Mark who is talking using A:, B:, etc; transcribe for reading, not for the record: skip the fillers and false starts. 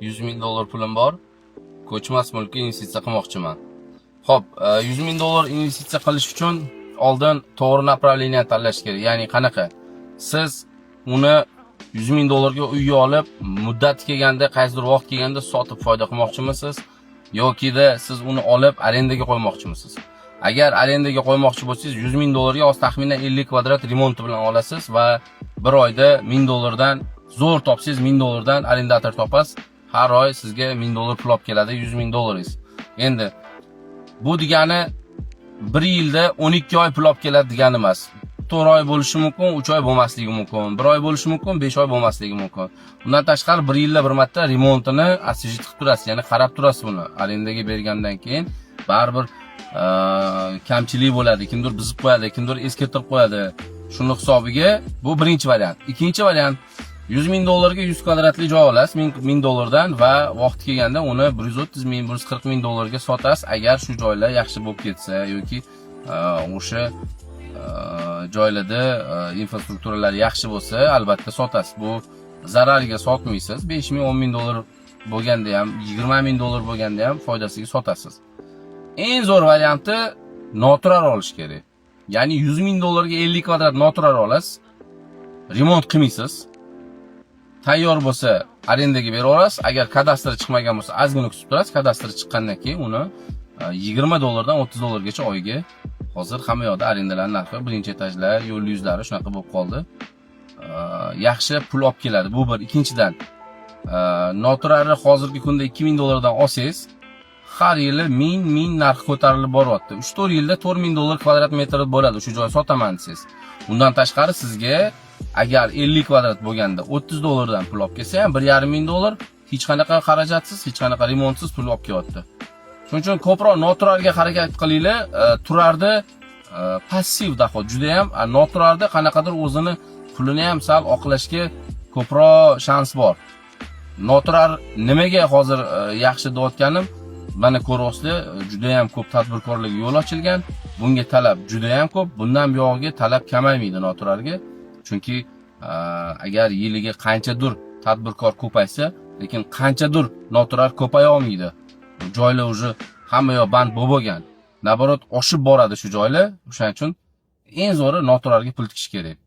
A: 100 ming dollar pulim bor. Ko'chmas mulkka investitsiya qilmoqchiman. Xo'p, 100 ming dollar investitsiya qilish uchun oldin to'g'ri направление tanlash kerak. Ya'ni qanaqa? Siz uni 100 ming dollarga uyga olib, muddati kelganda, qaysidir vaqt kelganda sotib foyda qilmoqchimisiz yokida siz uni olib arendaga qo'ymoqchimisiz? Agar arendaga qo'ymoqchi bo'lsangiz, 100 ming dollarga hozir taxminan 50 kvadrat remonti bilan olasiz va bir oyda 1000 dollardan zo'r topsangiz, 1000 dollardan arendator topasiz. Har oy sizga 1000 dollar pul olib keladi, 100 ming dollaringiz. Endi bu degani bir yilda 12 oy pul olib keladi degani emas. 4 oy bo'lishi mumkin, 3 oy bo'lmasligi mumkin, 1 oy bo'lishi mumkin, 5 oy bo'lmasligi mumkin. Undan tashqari bir yilda bir marta remontini освежить qilib turasiz, ya'ni qarab turasiz buni. Arendaga bergandan keyin baribir kamchilik bo'ladi, kimdir buzib qo'yadi, kimdir eskirtirib qo'yadi. Shuni hisobiga bu birinchi variant. Ikkinchi variant, 100 ming dollarga 100 kvadratli joy olasiz 1000 dollardan va vaqti kelganda uni 130 ming, 140 ming dollarga sotasiz, agar shu joylar yaxshi bo'lib ketsa yoki o'sha joylarda infrastrukturalar yaxshi bo'lsa, albatta sotasiz. Bu zarariga sotmaysiz. 5 ming, 10 ming dollar bo'lganda ham, 20 ming dollar bo'lganda ham foydasiga sotasiz. Eng zo'r varianti noturar olish kerak. Ya'ni 100 ming dollarga 50 kvadrat noturar olasiz. Remont qilmaysiz. Tayyor bo'lsa, arendaga beraverasiz. Agar kadastr chiqmagan bo'lsa, ozgina kutib turasiz. Kadastr chiqqandan keyin uni 20 dollardan 30 dollargacha oyiga, hozir hamma yoqda arendalar narxi, birinchi etajlar, yo'l yuzlari shunaqa bo'lib qoldi. Yaxshi pul olib keladi. Bu bir. Ikkinchidan, noturarni hozirgi kunda 2000 dollardan olsangiz, har yili ming ming narxi ko'tarilib boryapti. 3-4 yilda 4000 dollar kvadrat metr bo'ladi o'sha joy sotaman desangiz. Undan tashqari sizga agar 50 kvadrat bo'lganda 30 dollardan pul olib kelsa ham, 1,5 ming dollar hech qanaqa xarajatsiz, hech qanaqa remontsiz pul olib kelyapti. Shuning uchun ko'proq noturarga harakat qilinglar. Turarda passiv доход juda ham, noturarda qanaqadir o'zini pulini ham sal oqlashga ko'proq shans bor. Noturar nimaga hozir yaxshi deyotganim, mana ko'ryapsizlar, juda ham ko'p tadbirkorlarga yo'l ochilgan. Bunga talab juda ham ko'p. Bundan buyog'iga talab kamaymaydi noturarga. Chunki agar yiliga qanchadir tadbirkor ko'paysa, lekin qanchadir noturar ko'paya olmaydi. Joylar уже hamma yoq band bo'lib bo'lgan. Наоборот, oshib boradi shu joylar. O'shaning uchun eng zo'ri noturarga pul tikish kerak.